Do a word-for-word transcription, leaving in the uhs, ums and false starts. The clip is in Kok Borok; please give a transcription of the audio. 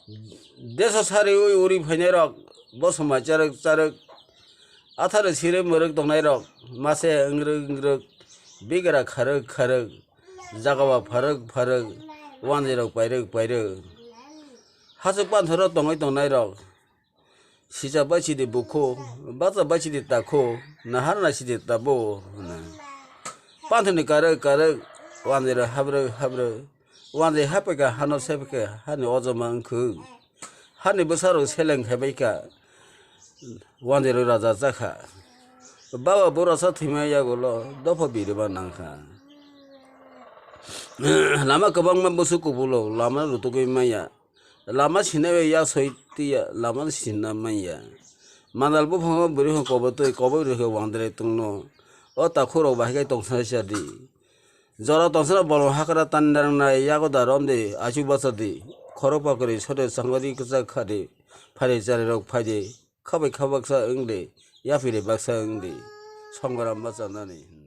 Deso sari ui uri phainai rok, bosomai charwk charwk, atharo sirwi mwrwk tongnai rok, mase wngrwk wngrwk, bigra kharwk kharwk, jagao pharwk pharwk, wanjwi rok pairwk pairwk. Hachwk panthoro tongwi tongnai rok, sijak bai sidi bukhu, bachak bai sidi takhu, nahar nai sidi tabuk, hwnwi. Panthorni karwk karwk, wanjwi rok habrwk habrwk, wanjwi haphaikha hano sephaikha hani ojoma wngkhwk. Hani bwsarok seleng khaibaikha, wanjwi rok raja chakha. Baba bwrasa thwima yagulo dopha birima nangkha. Lama kwbangma bwswk kubulok lama rutugwi manya. Lama sinai bai yak soi twiya, lama sinna manya. Mandal buphango bwrwi hwn kobo twi, kobo rwkhe wangdre tongno. O takhurok bahai khe tongsa sadi. Jora tongsana bolong hakra tandarang nai yago da romdi, achu bachadi. Khorok pakri sode sangodi kwchak khadi. Phari charirok phaidi. Khabai kha baksa wngdi. Yaphiri baksa wngdi. Songram bachanani.